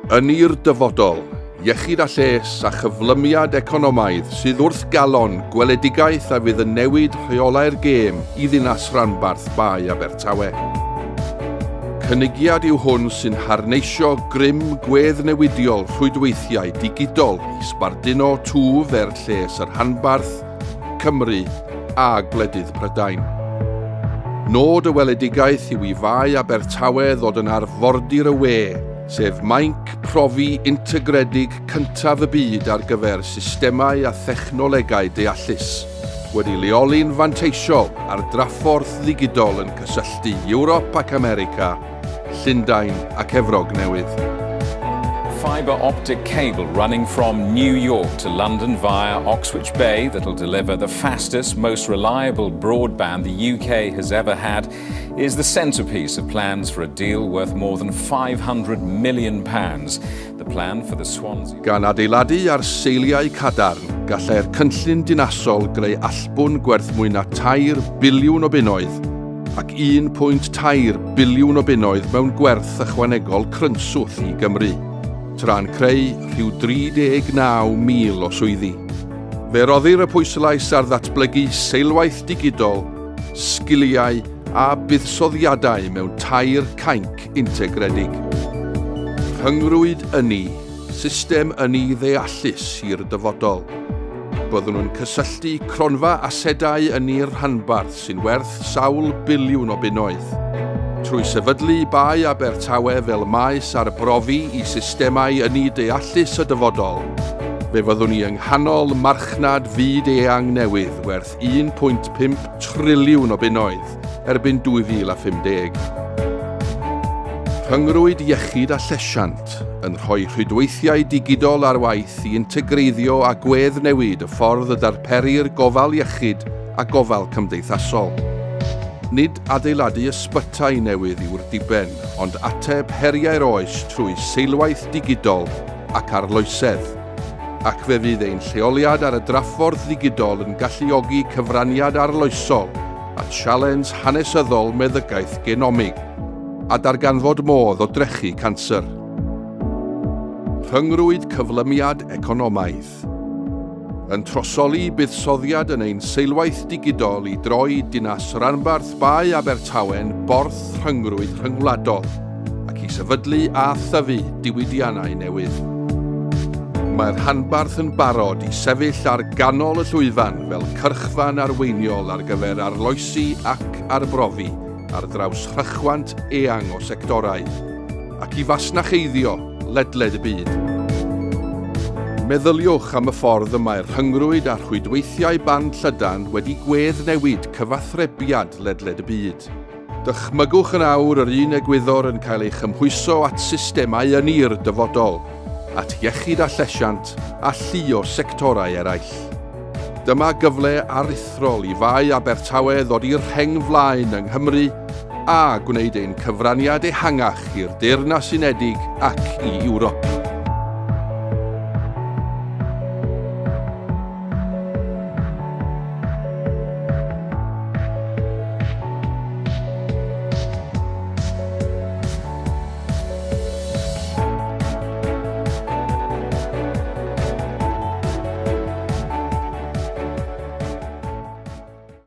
Ynni'r dyfodol, iechyd a lles a chyflymiad economaidd sydd wrth galon gweledigaeth a fydd yn newid rheolau'r gêm i ddinas-ranbarth Bae Abertawe. Cynigiad yw hwn sy'n harneisio grym gweddnewidiol rhwydweithiau digidol i sbarduno twf er lles y rhanbarth, Cymru a gwledydd Prydain. Nod y weledigaeth yw i Fae Abertawe ddod yn arfordir y we, sef mainc profi integredig cyntaf y byd ar gyfer systemau a thechnolegau deallus, wedi leoli'n fanteisiol ar draffordd ddigidol yn cysylltu Ewrop ac America, Llundain ac Efrog Newydd. Fibre optic cable running from New York to London via Oxwich Bay that'll deliver the fastest, most reliable broadband the UK has ever had is the centrepiece of plans for a deal worth more than £500 million. The plan for the Swansea. Gan adeiladu ar seiliau cadarn, gallai'r cynllun dinasol greu allbwn gwerth mwy na 3 biliwn o bunnoedd ac 1.3 biliwn o bunnoedd mewn gwerth ychwanegol crynswth i Gymru, tra'n creu rhyw 39,000 o swyddi. Fe roddir y pwyslais ar ddatblygu seilwaith digidol, sgiliau a buddsoddiadau mewn tair cainc integredig. Rhyngrwyd ynni, system ynni ddeallus i'r dyfodol. Byddwn yn cysylltu cronfa asedau ynni'r rhanbarth sy'n werth sawl biliwn o bunnoedd. Trwy sefydlu Bae Abertawe fel maes arbrofi i systemau ynni deallus y dyfodol, fe fyddwn ni yng nghanol marchnad fyd eang newydd werth 1.5 triliwn o bunnoedd erbyn 2050. Rhyngrwyd iechyd a llesiant yn rhoi rhwydweithiau digidol ar waith i integreiddio a gweddnewid y ffordd y darperir gofal iechyd a gofal cymdeithasol. Nid adeiladu ysbytai newydd yw'r diben, ond ateb heriau'r oes trwy seilwaith digidol ac arloesedd. Ac fe fydd ein lleoliad ar y draffordd ddigidol yn galluogi cyfraniad arloesol at sialens hanesyddol meddygaeth genomig, a darganfod modd o drechu canser. Rhyngrwyd cyflymiad economaidd. Yn trosoli buddsoddiad yn ein seilwaith digidol i droi dinas-ranbarth Bae Abertawe'n borth rhyngrwyd rhyngwladol ac i sefydlu a thyfu diwydiannau newydd. Mae'r rhanbarth yn barod i sefyll ar ganol y llwyfan fel cyrchfan arweiniol ar gyfer arloesi ac arbrofi ar draws rhychwant eang o sectorau, ac i fasnacheiddio ledled y byd. Meddyliwch am y ffordd y mae'r rhyngrwyd a rhwydweithiau band llydan wedi gweddnewid cyfathrebiad ledled y byd. Dychmygwch yn awr yr un egwyddor yn cael ei chymhwyso at systemau ynni'r dyfodol, at iechyd a llesiant, a llu o sectorau eraill. Dyma gyfle aruthrol i Fae Abertawe ddod i'r rheng flaen yng Nghymru a gwneud ein cyfraniad ehangach i'r Deyrnas Unedig ac i Ewrop.